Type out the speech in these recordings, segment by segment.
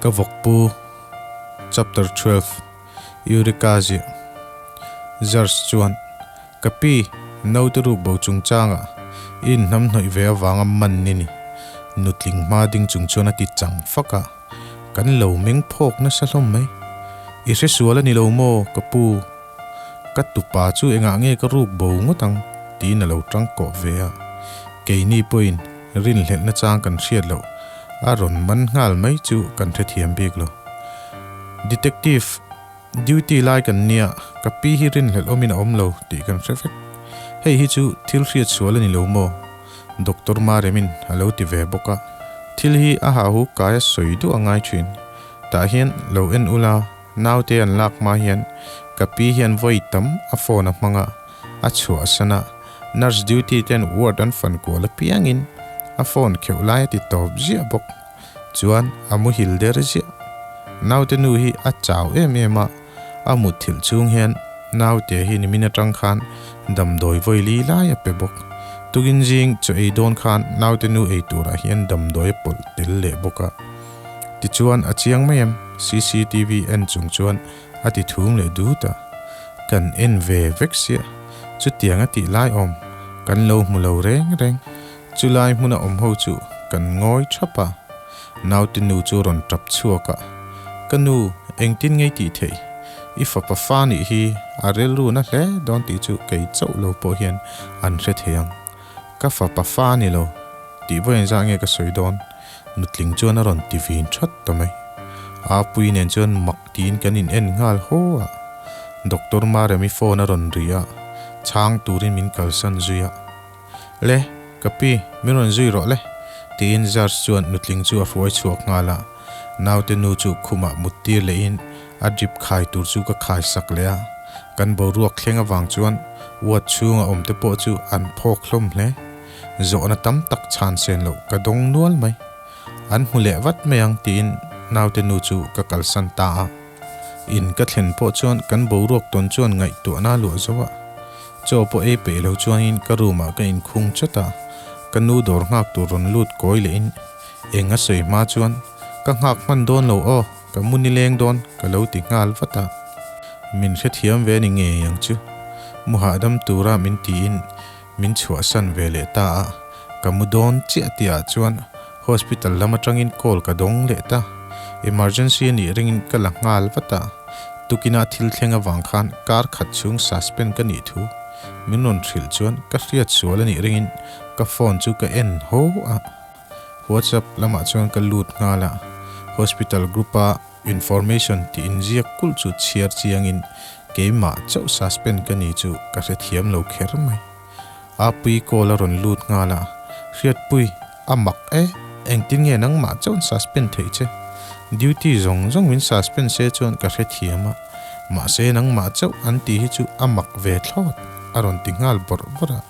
Ka vawkpu Chapter 12 Eureka ziah Zars chuan Ka pi, naute ruk bo chungchangah i inhnamhnawih ve avanga man ni ni. Nutling hma ding chung chuan a ti chang fak a, kan lo meng phawk nasa hlawm mai. I hre sual a ni lo maw, ka pu? Ka tupa chu engah nge ka ruk bo ngawt ang? tiin a lo tang kawh ve a. Keini pawhin rinhlelhna chang kan hriat loh a rawn man nghal mai chu kan hrethiam bik lo. Detective. Duty lai kan nia, ka pi hi rinhlelh awmin a awm lo tih kan hre vek. Hei hi chu thil hriat sual a ni lo maw? Doctor Maremin a lo ti ve bawk a. Thil hi a hahuk kai a sawi duh a ngai thin. Tah hian lo en ula, naute an lak hma hian ka pi hian vawi tam a phone a hmang a, a chhuahsan a, nurse duty ten ward an fan kual apiangin a phone kheuh lai a ti tawp ziah bawk. Chuan a muhil der ziah. Naute nu hi a chau em em a, a mutthilh chung hian naute hi nimin atang khan damdawi vawi li lai a pe bawk. Tukin zing chaw ei dawn khan naute nu ei turah hian damdawi a pawlh tel leh bawk a. Tichuan a chiang mai em? Cctv en chung chuan a ti thum leh dut a. Kan en ve vek sia, chutiang a tih lai awm kan lo hmu lo reng reng. Chulai hmuna awm ho chu kan ngawi thap a, naute nu chu rawn tap chhuak a, Ka nu, engtin ngei tih theih? I fapa fa nih hi a rilru na hle dawn tih chu kei chauh lo pawh hian an hre thei ang. Ka fapa fa ni lo tih vawi engzah nge ka sawi dawn? Nutling chuan a rawn ti vin that ta mai. Apui nen chuan mak tiin kan in en nghal haw a. Doctor Maremi phone a rawn ri a, chhang turin min kalsan zui a. Le, ka pi, min rawn zui rawh le, tiin Zars chuan nutling chu a hruai chhuak nghal a. Naute nu chu khumah mut tir lehin a drip khai tur chu ka khai sak leh a. Kan boruak thleng avang chuan ward chhunga awm te pawh chu an phawk hlawm hle. Zawhna tam tak chhan sen loh ka dawng nual mai. An hmu leh vat mai ang tiin naute nu chu ka kalsan ta a. In ka thlen pawh chuan kan boruak tawn chuan ngaihtuahna luah zo a. Chaw pawh ei peih lo chuanin ka room ah ka inkhung chat a, ka nu dawr nghak tur rawn lut kawi lehin eng a sawi hma chuan ka nghak hman dawn lo aw, ka mu nileng dawn ka lo ti nghal vat a. Min hrethiam ve ni ngei ang chu, mu hahdam tura min tiin min chhuahsan ve leh ta a, ka mu dawn chiah tihah chuan hospital lam atangin call ka dawng leh ta, emergency a nih ringin ka la nghal vat a, tukinah thil thleng avang khan kar khat chhung suspend ka nih thu min rawn hrilh chuan ka hriat sual a nih ringin ka phone chu ka en haw a, whatsapp lamah chuan ka lut nghal a, hospital group a information tih inziak kulh chu chhiar chiangin keimah chauh suspend ka ni chu ka hrethiam lo kher mai. Apui call a rawn lut nghal a, Hriatpui, a mak e, engtin nge nangmah chuan suspend theih che? Duty zawng zawng min suspend se chuan ka hrethiam a, mahse nangmah chauh an tih hi chu a mak ve thlawt, a rawn ti nghal bawrh bawrh a.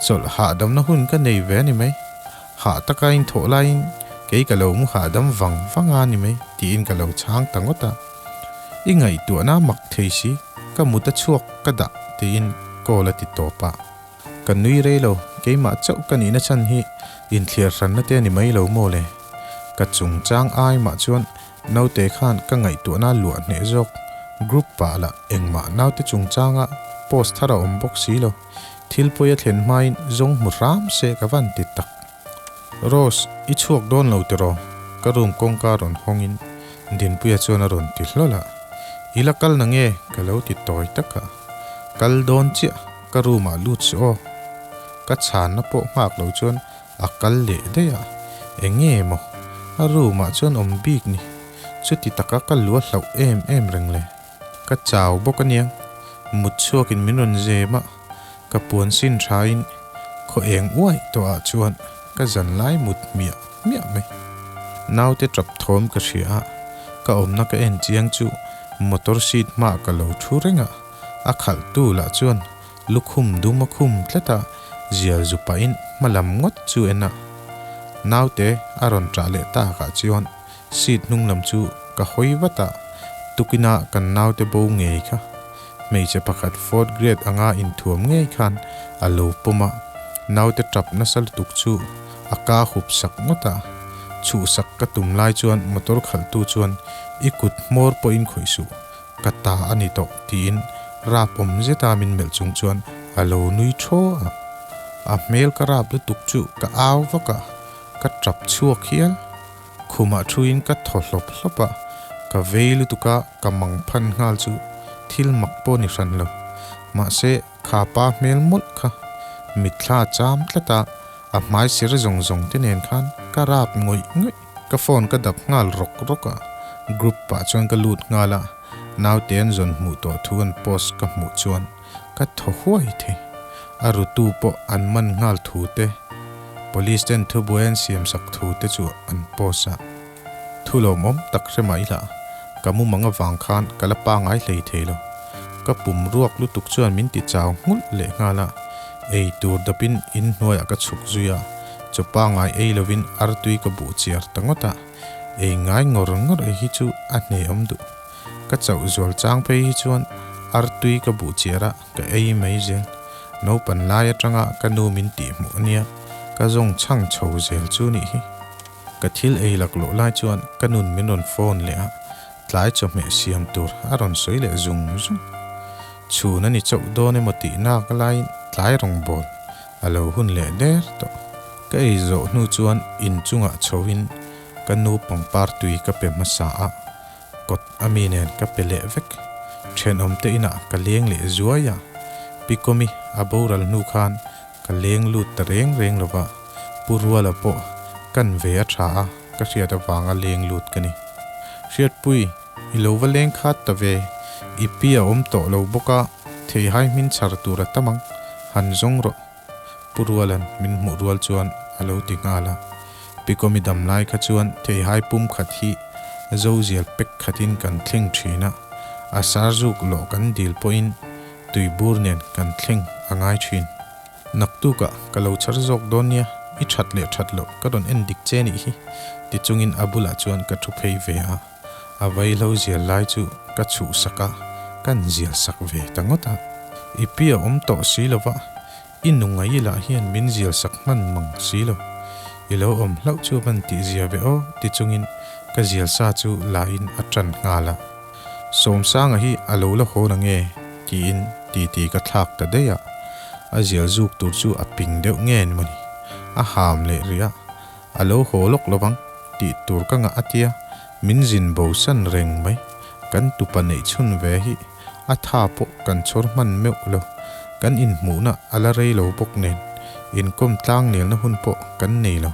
Chawlh hahdamna hun ka nei ve a ni mai. Hah taka inthawh laiin kei ka lo mu hahdam vang vang a ni mai tiin ka lo chhang ta ngawt a. I ngaihtuahna mak thei si, ka mut a chhuak ka dah tiin call a ti tawp a. Ka nui rei lo, keimah chauh ka nihna chhan hi inthliar hranna te a ni mai lo maw le? Ka chungchang ai mah chuan naute khan ka ngaihtuahna luah hneh zawk, group pah lah engmah naute chungchanga post thar a awm bawk si lo. Thil pawi a thlen hmain zawng hmu hram se ka van ti tak. Rose, i chhuak dawn lo tiraw? Ka room kawngka rawn hawngin Dinpuia chuan a rawn ti hlawl a. I la kal na nge? Ka lo ti tawi tak a. Kal dawn chiah, ka room ah lut suh aw. Ka chhanna pawh nghak lo chuan a kal leh daih a. Eng nge maw? A room ah chuan awm bik ni. Chuti taka ka lu a hlauh em em reng le. Ka chau bawk aniang, mut chhuakin min rawn zem a, ka puan sin thain khaw eng uai tawhah chuan ka zan lai mut hmiah hmiah mai. Naute tap thawm ka hria a, ka awmna ka en chiang chu motor seat hmaah ka lo thu reng a, a khalhtu lah chuan lukhum dum a khum tlat a, zial zu pahin hma lam ngawt chu en a. Naute a rawn tah leh takah chuan Seat hnung lam chu ka hawi vat a, tukinah kan naute bo ngei kha hmeichhe pakhat fourth grade anga inthuam ngei khan a lo pawm a, naute tap nasa lutuk chu a ka hup sak ngawt a, Chhuhsak ka tum lai chuan motor khalhtu chuan I kut hmawr pawhin khawih suh, ka ta a ni tawh tiin rap awm zeta min melh chung chuan a lo nui thaw a. A hmel ka rap lutuk chu ka au vak a, ka tap chhuak hial. Khumah thuin ka thaw hlawp hlawp a, ka vei lutuk a ka mang phan nghal chu thil mak pawh ni hran lo. Mahse, kha pa hmel mawlh kha mitthla cham tlat a, a hmai sir zawng zawng te nen khan ka rap ngawih ngawih. Ka phone ka dap nghal rawk rawk a, group ah chuan ka lut nghal a, naute an zawn hmuh tawh thu an post ka hmuh chuan ka thaw huai thei. A rutu pawh an man nghal thu te, police ten thubuai an siam sak thu te chu an post a. Thu lawmawm tak hre mah ila, ka mumang avang khan ka la pangai hlei thei lo. Ka pum ruak lutuk chuan min ti chau nghulh leh nghal a, ei tur dapin in hnuaiah ka chhuk zui a, chaw pangai ei lovin artui ka buh chiar ta ngawt a, ei ngai ngawr ngawr ei hi chu a hneawm duh. Ka chauh zual chang phei hi chuan artui ka buh chiar a, ka ei mai zel. Naupan lai atanga ka nu min tih hmuh ania, ka zawng chhang chho zel chu nih hi. Ka thil ei laklawh lai chuan ka nun min rawn phone leh a, tlai chawhmeh siam tur a rawn sawi leh zung zung. Chhun a ni chauh dawn emaw tih nak laiin tlai rawng bawl a lo hun leh der tawh. Ka ei zawh hnu chuan inchungah chhoin ka nu pangpar tui ka pe hmasa a, Kawt a mi nen ka pe leh vek. Thenawm te inah ka leng leh zuai a, Pi Kawmi a boral hnu khan ka leng lut ta reng reng lo va, Pu Ruala pawh kan ve a tha a, ka hriat avanga leng lut ka ni. Hriatpui, i lo va leng khat ta ve, i pi a awm tawh lo bawk a, theihai hmin chhar tur a tam ang, han zawng rawh. Pu Ruala'n min hmuh rual chuan a lo ti nghal a. Pi Kawmi dam lai kha chuan theihai pum khat hi Zozial pek khatin kan thleng thin a, a sar zuk lawh kan dil pawhin tuibur nen kan thleng a ngai thin. Naktukah ka lo chhar zawk dawn nia, i that leh that loh ka rawn en dik che nih hi, ti chungin a bulah chuan ka thu phei ve a. A vaihlo zial lai chu ka chhuhsak a, kan zial sak ve ta ngawt a. I pi a awm tawh si lo va, i nu ngai lah hian min zial sak hman mang si lo. I lo awm hlauh chu van tih zia ve aw ti chungin ka zial sa chu la in a tan nghal a. Sawmsanga hi a lo la haw na nge tiin titi ka thlak ta daih a. A zial zuk tur chu a ping deuh nge ni mawni, a ham leh rih a. A lo haw lawk lo vang tih tur ka ngah a tia, min zin bo san reng mai. Kan tupa neih chhun ve hi a tha pawh kan chhawr hman meuh lo. Kan inhmuhna a la rei lo bawk nen inkawm tlang nelna hun pawh kan nei lo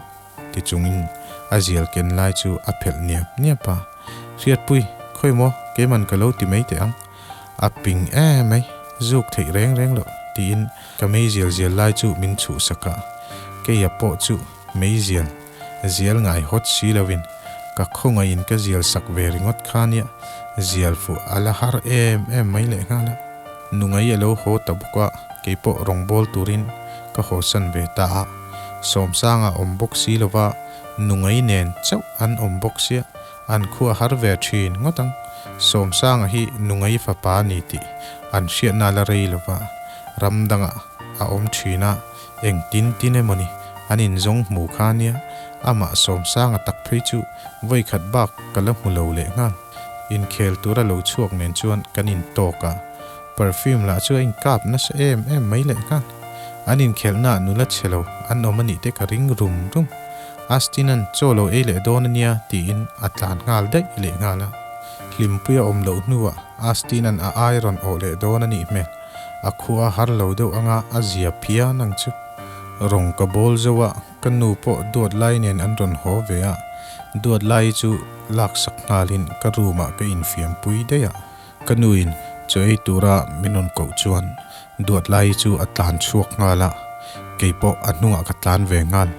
ti chungin a zial ken lai chu a phelh niap niap a. Hriatpui, khawi maw keiman ka lo ti mai teh ang. A ping em mai, zuk theih reng reng loh tiin ka meizial zial lai chu min chhuhsak a. Keia pawh chu meizial zial ngai hawt si lovin ka khawngaihin ka zial sak ve ringawt kha nia, zial fuh a la har em em mai lehnghal a. Nungai a lo haw ta bawk a, keipawh rawngbâwl turin ka hawsan ve ta a. Sawmsanga awm bawk si lova Nungai nen chauh an awm bawk sia, an khua har ve thin ngawt ang. Sawmsanga hi Nungai fapa a ni tih an hriatna la rei lova, ram dangah a awm thin a, eng tin tin emaw ni an inzawng hmu kha nia, amah Sawmsanga tak phei chu vawikhat bak ka la hmu lo leh nghal. Inkhel tura lo chhuak nen chuan kan intawk a, perfume lah chu a inkap nasa em em mai leh nghal. An inkhelhnaah nula chhe lo an awm a nih te ka ring rum rum. Austin-a'n chaw lo ei leh dawn a nia tiin a tlan nghal daih leh nghal a. Hlimpuia awm loh hnuah Austin-a'n a ai rawn awh leh dawn a nih hmel. A khua har lo deuh anga a zia phian ang chu. Rawng ka bawl zo a, ka nu pawh duat lai nen an rawn haw ve a. Duat lai chu laksak nghalin ka room-ah ka infiampui daih a. Ka nuin chaw ei tura min rawn koh chuan duat lai chu a tlan chhuak nghal a, kei pawh a hnungah ka tlan ve nghal.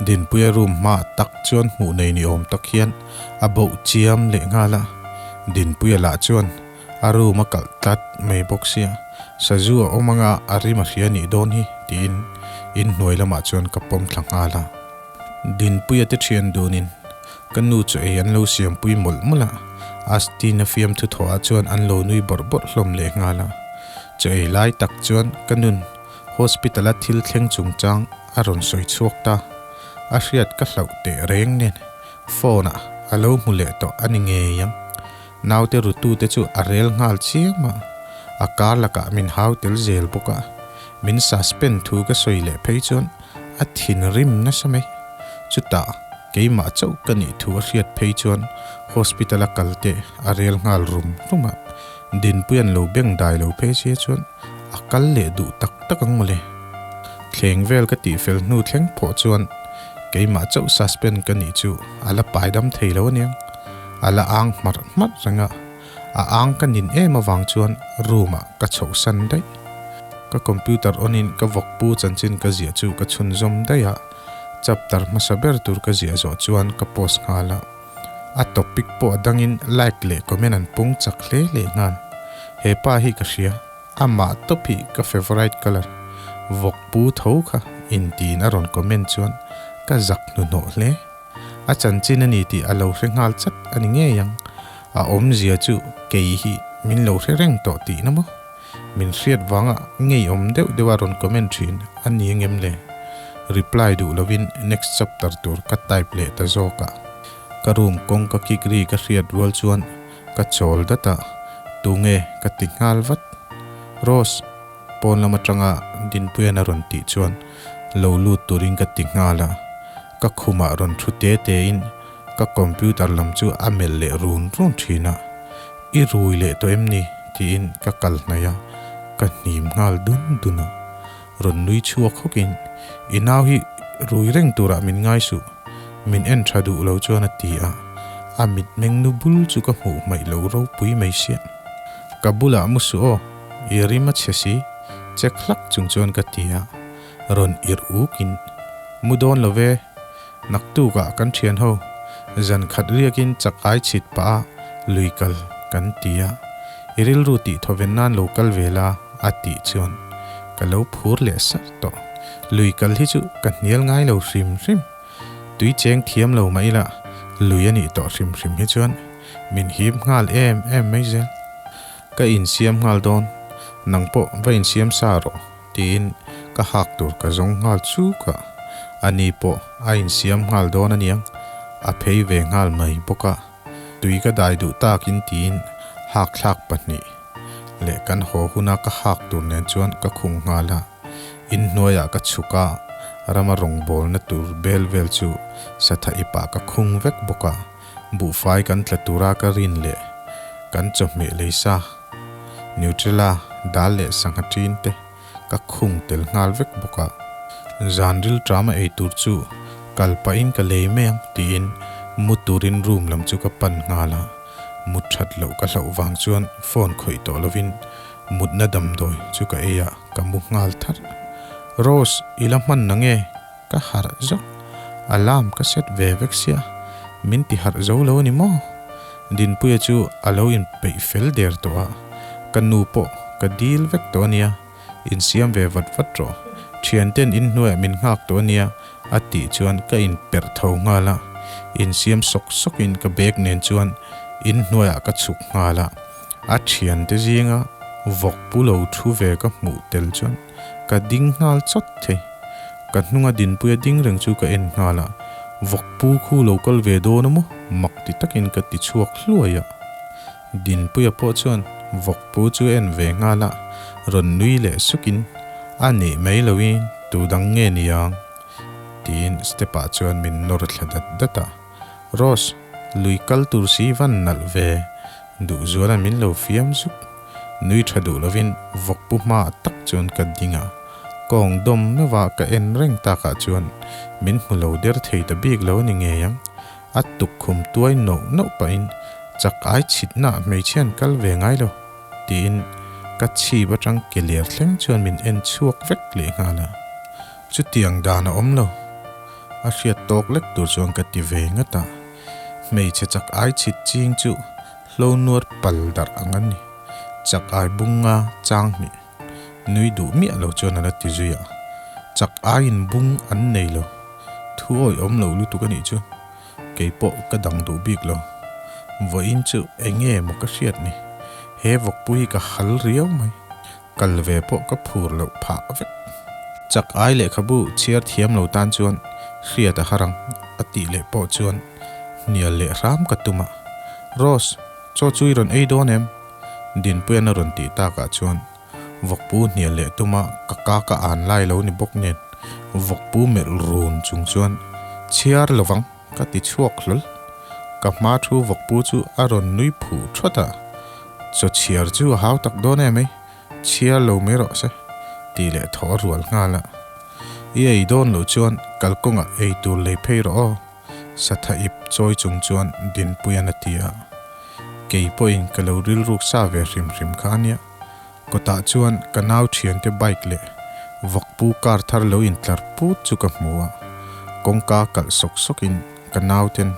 Dinpuia room hmaah tak chuan hmuh nei ni awm tak hian a boh chiam leh nghal a, Dinpuia lah chuan a room a kalh tlat mai bawk sia, sazu a awm anga a rim a hria nih dawn hi tiin inhnuai lamah chuan ka pawm thla nghal a. Dinpuia te thian dunin Ka nu chu ei an lo siampui mawlh mawlh a, Astin-a fiamthu thawhah chuan an lo nui bawrh bawrh hlawm leh nghal a. Chaw ei lai tak chuan ka nun hospital-a thil thleng chungchang a rawn sawi chhuak ta. A hriat ka hlauh teh reng nen phone ah a lo hmu leh tawh a ni ngei ang. Naute rutu te chu a rel nghal chiam a, a kar lakah min hau tel zel bawk a, min suspend thu ka sawi leh phei chuan a thinrim nasa mai. Chutah keimah chauh ka nih thu a hriat phei chuan hospital a kal te a rel nghal rum rum a, Dinpuian lo beng dai lo phei sia chuan a kal leh duh tak tak ang mawle. Thleng vel ka tih fel hnu thleng phawh chuan keimah chauh suspend ka nih chu a la pai dam thei lo aniang. A la ang hmarh hmarh reng a, a ang ka nin em avang chuan room ah ka chhoh san daih. Ka computer on in ka vawkpu chanchin ka ziah chu ka chhunzawm daih a, chapter hmasa ber tur ka ziah zawh chuan ka post nghal a. A topic pawh a dangin like leh comment an pung chak hle leh nghal. He pa hi ka hria. Amah tawp hi ka favourite colour. Vawk pu tho kha intiin a rawn comment chuan ka zak hnuhnawh hle. A chanchin a ni tih a lo hre nghal chat a ni ngei ang. A awmzia chu kei hi min lo hre reng tawh tihna maw? Min hriat vanga ngeiawm deuh deuha rawn comment thin a ni angem le? Reply duh lovin next chapter tur ka type leh ta zawk a. Ka room kawngka kik ri ka hriat rual chuan ka chawl dat a, tunge ka ti nghal vat. Rose, pawn lam atanga Dinpuian a rawn tih chuan lo lut turin ka ti nghal a, ka khumah rawn thu te te in ka computer lam chu a melh leh run run thin a, I rui leh tawh em ni? tiin ka kal hnaih a, ka hnim nghal dun dun a, rawn nui chhuak hawkin I nau hi rui reng turah min ngai suh, min en tha duh lo chuan a ti a, a mitmeng nu bul chu ka hmuh hmaih lo ropui mai siah. Ka bulah mu suh aw, i rim a chhe si, chek hlak chung chuan ka ti a, rawn irh ukin, Mu dawn lo ve, naktukah kan thian ho, zan khat riakin chak ai chhit pah a lui kal kan ti a, i rilru tih thawven nan lo kal ve la a tih chuan ka lo phur leh sar tawh. Lui kal hi chu ka hnial ngai lo hrim hrim. Tui cheng thiam lo mah ila lui a nih tawh hrim hrim hi chuan min hip nghal em em mai zel. Ka insiam nghal dawn, nang pawh va insiam sa rawh tiin ka hak tur ka zawng nghal chuk a, ani pawh a insiam nghal dawn aniang, a phei ve nghal mai bawk a. Tui ka dai duh takin tiin hak thlak pahnih leh kan haw huna ka hak tur nen chuan ka khung nghal a. Inhnuaiah ka chhuk a, rama rawngbawlna tur bel vel chu satha ipah ka khung vek bawk a, buhfai kan tla tura ka rin leh kan chawhmeh leisa, Nutella, dal leh sangha ṭin te ka khung tel nghal vek bawk a. Zan rilṭama ei tur chu kal pahin ka lei mai ang tiin mu turin room lam chu ka pan nghal a, mut ṭhat loh ka hlauh vang chuan phone khawih tawh lovin mutna damdawi chu ka ei a, ka mu nghal tharh. Rose, i la hman na nge? Ka harh zawk. Alarm ka set ve vek sia, min ti harh zo lo a ni maw? Dinpuia chu a lo inpeih fel der tawh a, ka nu pawh ka dil vek tawh a nia, insiam ve vat vat rawh, thianten inhnuaiah min nghak tawh a nia a tih chuan ka inperh tho nghal a, insiam sawk sawkin ka bag nen chuan inhnuaiah ka chhuk nghal a. A thiante zinga vawk pu lo thu ve ka hmuh tel chuan ka ding nghal chawt thei. Ka hnunga dinpuia ding reng chu ka en nghal a, vawk pu khu lo kal ve dawn a maw? Mak ti takin ka ti chhuak hluai a. Dinpuia pawh chuan vawk pu chu a en ve nghal a, rawn nui leh sukin, A nih mai loin tu dang nge niang? Tiin step ah chuan min nawr thla dat dat a. Rose, lui kal tur si van nalh ve, duh zuala min lo fiam zuk. Nui tha duh lovin vawk pu hma tak chuan ka ding a, kawng dawm meuha ka en reng takah chuan min hmu lo der thei ta bik lo a ni ngei ang. A tukkhum tuai noh noh pahin chak ai chhitna hmeichhian kal ve ngai lo tiin ka chhip atang ke ler thleng chuan min en chhuak vek leh nghal a. Chutiang dan a awm lo. A hriat tawk lek tur chuan ka ti ve ngat a, hmeichhe chak ai chhit ching chu hlo nuar pal darh ang a ni. Chak ai bung nga chang hnih nui duh miah lo chuan a la ti zui a, chak aiin bung an nei lo, thu awih awm lo lutuk a nih chu, kei pawh ka dang duh bik lo. Vawiin chu eng nge maw ka hriat ni, he vawkpui hi ka hal riau mai. Kal ve pawh ka phur loh phah vek. Chak ai lehkhabu chhiar thiam lo tan chuan Hriat a har ang a tih leh pawh chuan hnial leh hram ka tum a. Rose, chaw chu i rawn ei dawn em? Dinpuia'n a rawn tih takah chuan vawkpu hnial leh tuma ka ka ka an lai lo ni bawk nen vawkpu melh run chung chuan chhiar lovang ka ti chhuak hlawl. Ka hma thu vawkpu chu a rawn nui phuh thawt a, chaw chhiar chu a hau tak dawn em ei? Chhiar lo mai rawh se tih leh thaw a rual nghal a. I ei dawn loh chuan kalkawngah ei tur lei phei rawh aw, satha ip chawi chung chuan Dinpuia'n a ti a. Kei pawhin ka lo rilruk sa ve hrim hrim kha a nia. Kawtah chuan ka nau thiante bike leh vawkpu car thar lo intlar put chu ka hmu a. Kawngka kalh sawk sawkin ka nauten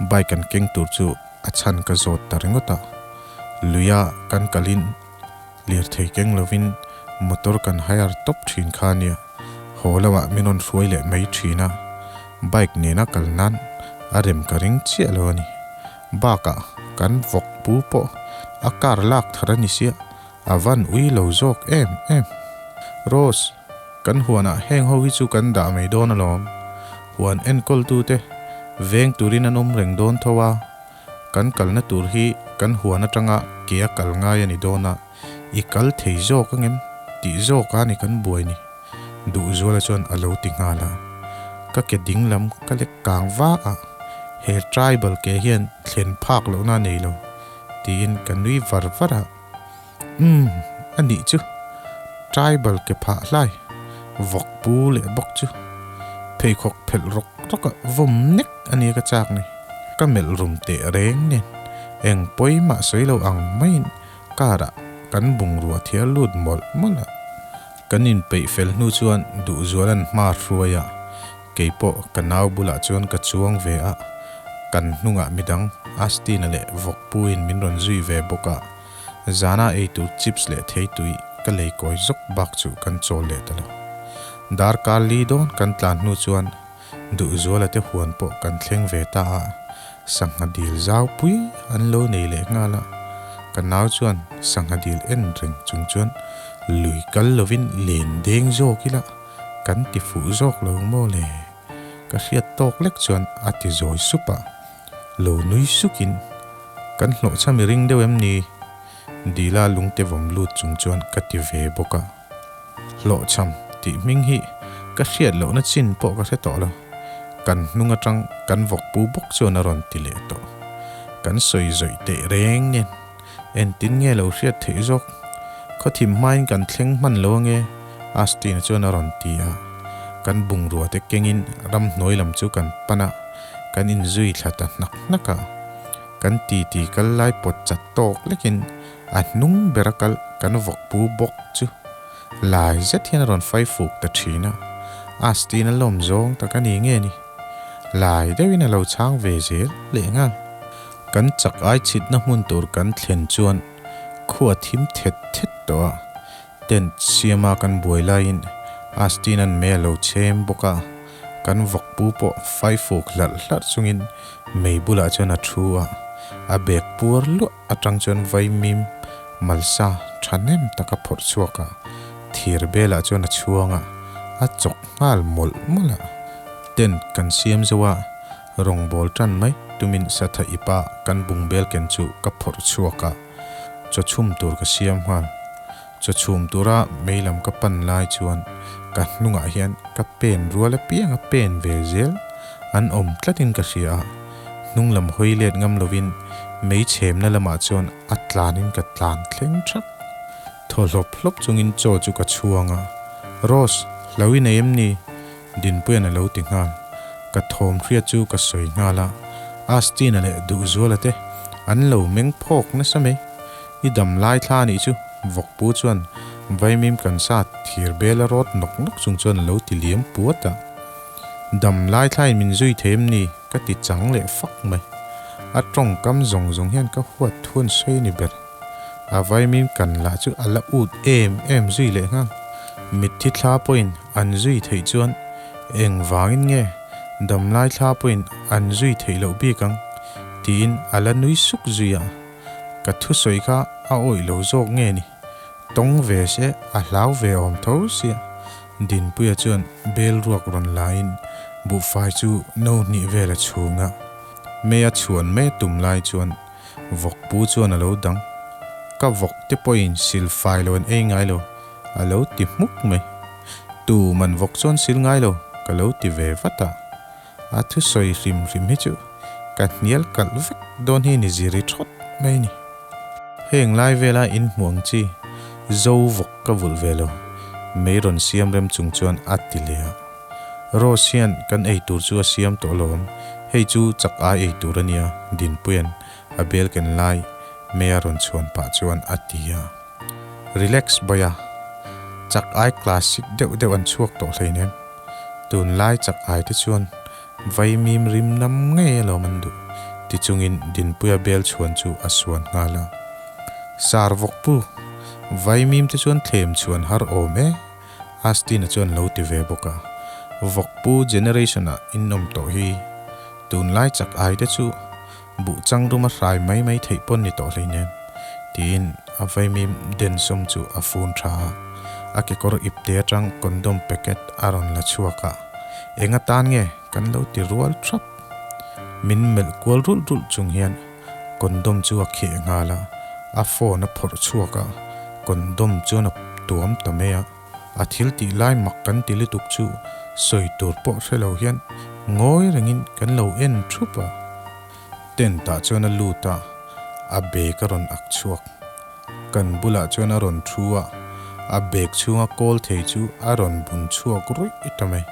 bike an keng tur chu a chhan ka zawt ta ringawt a. Luia kan kalin Lirthei keng lovin motor kan hire tawp thin kha nia, haw lamah min rawn hruai leh mai thin a, bike nena kal nan a rem ka ring chiah lo a ni. Bakah kan vawk pu pawh a car lak thar a ni sia, a van ui lo zawk em em. Rose, kan huanah heng ho hi chu kan dah mai dawn alawm, huan enkawltute veng turin an awm reng dawn tho a, Kan kalna tur hi kan huan atanga ke a kal ngai a ni dawn a, i kal thei zawk angem tih zawk a ni kan buai ni, Duhzuala chuan a lo ti nghal a. Ka ke dinglam ka lek kang va a, he tribal ke hian thlen phak lohna a nei lo, tiin ka nui var var a. Umm, a nih chu. Tribal ke phah hlai, vawk pu leh bawk chu pheikhawk phelh rawk rawk a vawm nek a nia ka chak ni. Ka melh rum teh reng nen eng pawimah sawi lo ang maiin car ah kan bungrua thial lut mawlh mawlh a. Kan inpeih fel hnu chuan Duhzuala'n hma hruai a, keipawh ka nau bulah chuan ka chuang ve a, kan hnungah midang Astina leh Vawkpuiin min rawn zui ve bawk a. Zana ei tur chips leh theitui ka lei kawi zawk bak chu kan chawl leh ta lo. Darkar li dawn kan tlan hnu chuan Duhzuala te huan pawh kan thleng ve ta a, sangha dil zau pui an lo nei leh nghal a. Ka nau chuan sangha dil en reng chung chuan lui kal lovin len deng zawk ila kan ti fuh zawk lo maw le? Ka hriat tawk lek chuan a ti zawi sup a. Lo nui sukin, Kan hlawhchham i ring deuh em ni? Dila lungte vawm lut chung chuan ka ti ve bawk a. Hlawhchham tih hming hi ka hriat lohna chin pawh ka hre tawh lo. Kan hnung atang kan vawkpu bawk chuan a rawn ti leh tawh. Kan sawi zawih teh reng nen entin nge lo hriat theih zawk? Khawthim hmain kan thleng hman lo ange, Astina chuan a rawn ti a. Kan bungrua te kengin ramhnuai lam chu kan pan a. Kan inzui thla ta hnak hnak a, kan titi kal lai pawt chat tawk lekin a hnung bera kal kan vawkpu bawk chu lai zet hian a rawn fai fuk ta thin a, Astin a lawm zawng tak a ni nge ni? Lai deuhin a lo chhang ve zel leh nghal. Kan chak ai chhitna hmun tur kan thlen chuan khua thim thet thet tawh a, Tent siama kan buai laiin Astin-a'n mei a lo chhem bawk a, kan vawkpu pawh faifuk hlarh hlarh chungin mei bulah chuan a thu a, a bag puar luah atang chuan vaimim malsa thahnem tak a phawrh chhuak a, thir belah chuan a chhuang a, a chawk nghal mawlh mawlh a. Tent kan siam zo a, rawngbâwl tan mai tumin satha ipa kan bungbel ken chu ka phawrh chhuak a. Chaw chhum tur ka siam nghal. Chaw chhum tura mei lam ka pan lai chuan ka hnungah hian ka pen rual apiang a pen ve zel an awm tlatin ka hria a, hnung lam hawi let ngam lovin mei chhemna lamah chuan a tlanin ka tlan thleng thak. Thaw hlawp hlawp chungin chaw chu ka chhuang a, Rose, hlo i nei em ni? Dinpuia'n a lo ti nghal. Ka thawm hriat chu ka sawi nghal a, Astina leh Duhzuala te an lo meng phawk nasa mai. I dam lai thla anih chu, Vawkpu chuan vaimim kan sa thir bel a rawt nawk nawk chung chuan a lo ti liam puat a. Dam lai thlain min zui thei em ni? ka ti chang leh fak mai. A tawngkam zawng zawng hian ka huat thuan sawi a ni ber. A vaimim kan lah chu a la ut em em zui leh nghal. Mitthi thla pawhin an zui theih chuan eng vangin nge damlai thla pawhin an zui theih loh bik ang? tiin a la nui suk zui a. Ka thusawi kha a awih lo zawk nge ni? Tawng ve se a hlau ve awm tho sia. Dinpuia chuan bel ruak rawn laiin Buhfai chu no hnih vel a chhung a, mei a chhuan mai tum lai chuan vawk pu chuan a lo dang. Ka vawk te pawhin sil fai lo an ei ngai lo, a lo ti hmuk mai. Tu man vawk chuan sil ngai lo, ka lo ti ve vat a. A thusawi hrim hrim hi chu ka hnial kalh vek dawn hi ni ziri thawt mai ni. Heng lai vela in hmuh ang chi zo vawk ka vulh ve lo, mei rawn siam rem chung chuan a ti leh a. Rose hian kan ei tur chu a siam tawh alawm, hei chu chak ai ei tur a nia, Dinpuia'n a bel ken lai mei a rawn chhuan pah chuan a ti a. Relax boy a, chak ai classic deuh deuh an chhuak tawh hleinem. Tunlai chak ai te chuan vaimim rim nam ngei alawm an duh ti chungin Dinpuia bel chhuan chu a suan nghal a. Sar vawk pu, vaimim te chuan thlem chhuan har awm e, Astina chuan lo ti ve bawk a. Vawk pu generation ah in awm tawh hi tunlai chak ai te chu Buh chang rum a hrai mai mai theih pawn ni tawh hleinem, tiin a vaimim densawm chu a fun tha a. A kekawr ipte atang condom packet a rawn la chhuak a, Eng atan nge kan lo ti rual thap? Min melh kual rulh rulh chung hian condom chu a kheh nghal a, a phone a phawrh chhuak a, condom chuan a tuam ta mai a. A thil tih lai mak kan ti lutuk chu sawi tur pawh hre lo hian ngawi rengin kan lo en thup a. Tent ah chuan a lut a, a bag a rawn ak chhuak. Kan bulah chuan a rawn thu a, a bag chhunga kawl thei chu a rawn bun chhuak ruih ta mai.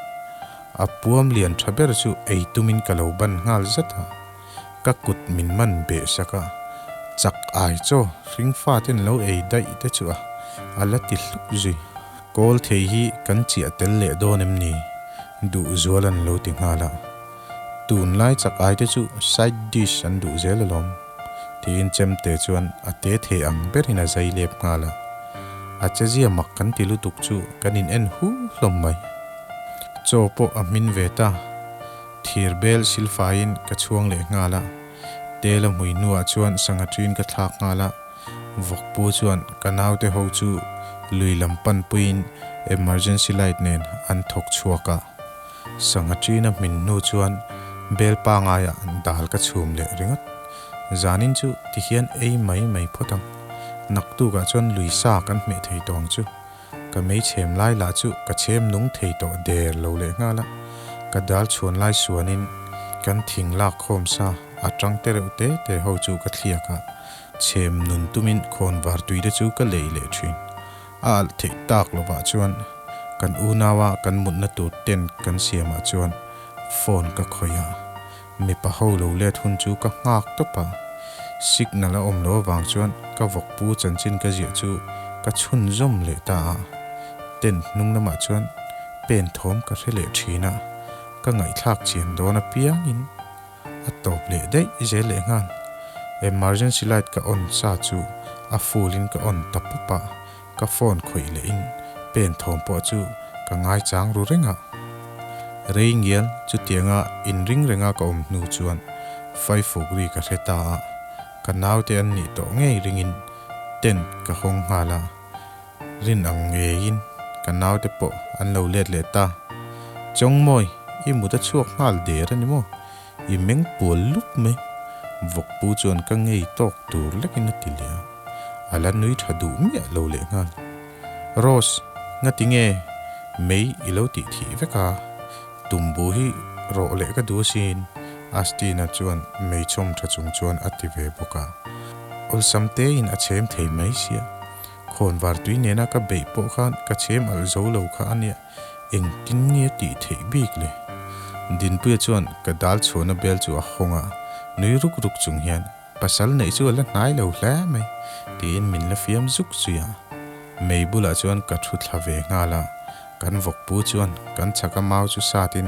A puam lian tha ber chu ei tumin ka lo ban nghal zet a. Ka kut min man beh sak a, chak ai chaw hring faten lo ei daih te chu a a la ti hluk zui. Kawl thei hi kan chiah tel leh dawn em ni? Duh zual an lo ti nghal a. Tunlai chak ai te chu side dish an duh zel alawm, tiin chemte chuan a te thei ang berin a zai lep nghal a. A chezia mak kan ti lutuk chu kan in en hu hlawm mai. Chaw pawh a hmin ve ta. Thir bel silfaiin ka chhuang leh nghal a, tel a hmui hnuah chuan sangha ṭin ka thlak nghal a, vawkpu chuan ka naute ho chu lui lam panpuiin emergency light nen an thawk chhuak a. Sangha ṭin a hmin hnu chuan bel pangaiah dal ka chhum leh ringawt. Zanin chu tihian ei mai mai phawt ang. Naktukah chuan lui sa kan hmeh thei tawh ang chu. Ka mei chhem lai lah chu ka chhem nung thei tawh der lo leh nghal a, ka dal chhuan lai suanin kan thing lak khawm sa a tang te reuh te te ho chu ka thliak a, chhem nun tumin khawn var tui te chu ka lei leh thin. A alh theih tak lovah chuan kan unaua kan mutna tur tent kan siamah chuan phone ka khawih a, mipa ho lo let hun chu ka nghak tawp a, signal a awm lo avang chuan ka vawkpu chanchin ka ziah chu ka chhunzawm leh ta a, tent hnung lamah chuan pen thawm ka hre leh thin a, ka ngaihthlak chian dawn apiangin a tawp leh daih zel leh nghal. Emergency light ka on sa chu a full in ka on ta pawp a, Ka phone khawih leh in pen thawm pawh chu ka ngaichang ru reng a. Rei ngial chutianga inring renga ka awm hnu chuan faifuk ri ka hre ta a, ka naute an nih tawh ngei ringin tent ka hawng nghal a, rin ang ngeiin ka naute pawh an lo let leh ta. Chawngmawi, i mut a chhuak nghal der a ni maw? I meng pual lup mai. Vawkpu chuan ka ngei tawk tur lekin a ti leh a, a la nui tha duh miah lo leh nghal. Rose, ngati nge mei i lo tih thih vek a, tumbu hi rawh leh ka duh asin, Astina chuan mei chawm tha chung chuan a ti ve bawk a. Awlsam tein a chhem thei mai sia. Khawnvar tui nena ka beih pawh khan ka chhem alh zo lo kha a nia. Engtin nge tih theih bik le? Dinpuia chuan ka dal chhuahna bel chu a hawng a, nui ruk ruk chung hian, Pasal neih chu a la hnai lo hle mai, tiin min la fiam zuk zui a. Mei bulah chuan ka thu thla ve nghal a, kan vawkpu chuan kan chhaka mau chu satin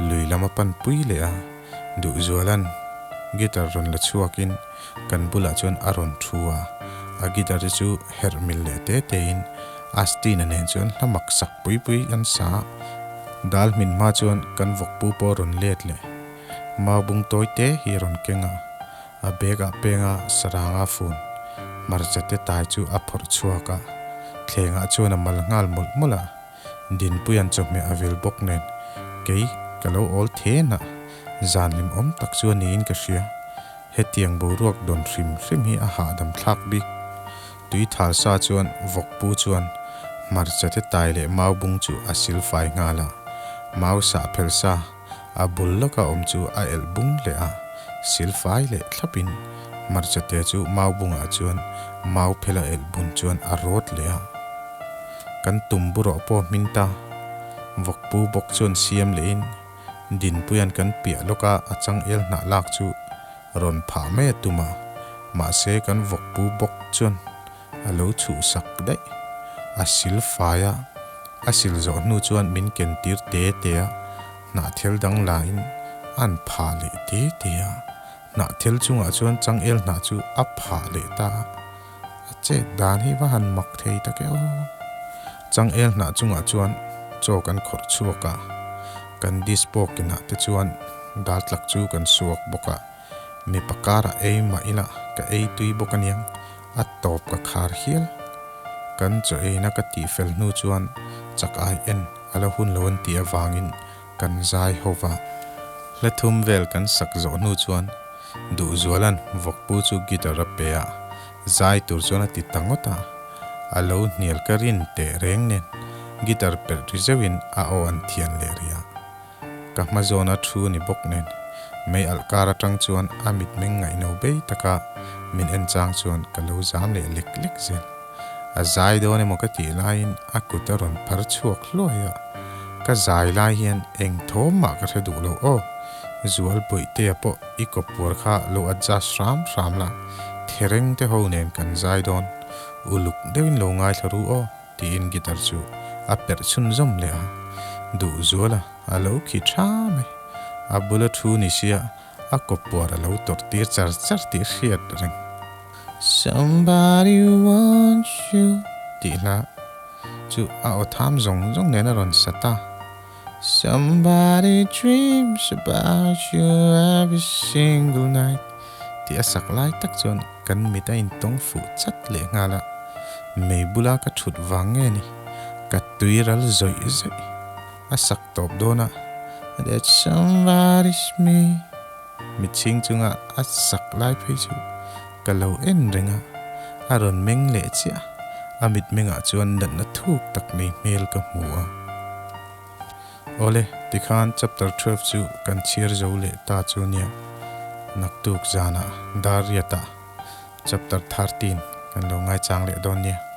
lui lam a pan pui leh a, Duhzuala'n guitar rawn la chhuakin kan bulah chuan a rawn thu a, a guitar te chu herh mil leh te tein Astina nen chuan hla mak sak pui pui an sa a, dal hmin hma chuan kan vawkpu pawh a rawn let leh. Mau bung tawi te hi a rawn keng a, a bag ah penga saranga fun hmarcha te tai chu a phawrh chhuak a, thlengah chuan a mal nghal mawlh mawlh a, Dinpuia'n chawhmeh a vil bawk nen kei ka lo awl then a, zan hlimawm tak chu a niin ka hria. Hetiang boruak dawn hrim hrim hi a hahdam thlak bik. Tui thal sa chuan vawkpu chuan hmarcha te tai leh mau bung chu a sil fai nghal a, mau sah phel sa a bul lawka awm chu a elh bung leh a, sil fai leh thlapin hmarcha te chu mau bungah chuan mau phel a elh bun chuan a rawt leh a. Kan tum burawh pawh hmin ta. Vawkpu bawk chuan siam lehin Dinpuia'n kan piah lawka a changel hnah lak chu rawn phah mai a tum a, mahse kan vawkpu bawk chuan a lo chhuhsak daih. A sil fai a, a sil zawh hnu chuan min ken tir te te a, hnahthel dang lain a'n phah leh te te a, hnahthel chungah chuan changel hnah chu a phah leh ta a, a chet dan hi va han mak thei tak e aw. Changel hnah chungah chuan chaw kan khawrh chhuak a, kan dispo kinah te chuan dal tlak chu kan suak bawk a, mipa karah ei mah ila ka ei tui bawk aniang, a tawp ka khar hial. Kan chaw eina ka tih fel hnu chuan chak ai en a la hun lo an tih avangin kan zai ho va. Hla thum vel kan sak zawh hnu chuan Duhzuala'n vawkpu chu guitar a pe a, zai tur chuan a ti ta ngawt a. A lo hnial ka rin teh reng nen guitar perh ri zeuhin a aw an thian leh rih a. Ka hma zawna thu ni bawk nen mei alh kar atang chuan a mitmeng ngaihno bei taka min en chang chuan ka lo zam leh lek lek zel. A zai dawn emaw ka tih laiin a kut a rawn phar chhuak hluai a, ka zai lai hian eng thawm mah ka hre duh lo aw. Zual Bawihtea pawh i kawppuar kha lo adjust hram hram la, thereng te ho nen kan zai dawn, uluk deuhin lo ngaithla ru aw tiin guitar chu a perh chhunzawm leh a, Duhzuala a lo khi tha mai. A bula thu ni sia a kawppuar a lo tawrh tir char char tih hriat reng. Somebody wants you tih hla chu a aw tham zawng zawng nen a rawn sa ta. Somebody dreams about you every single night tih a sak lai tak chuan kan mit a intawng fuh chat leh nghal a, mei bula ka thut vang nge ni, ka tui ral zawih zawih a sak tawp dawn a, That somebody's me mitchhing chunga a sak lai phei chu ka lo en reng a, a rawn meng leh chiah, a mitmengah chuan natna thuk tak nei hmel ka hmu a. Awle, tikhan chapter 12 chu kan chhiar zo leh ta chu nia, naktuk zanah Dariata chapter 13 kan lo ngaichang leh dawn nia.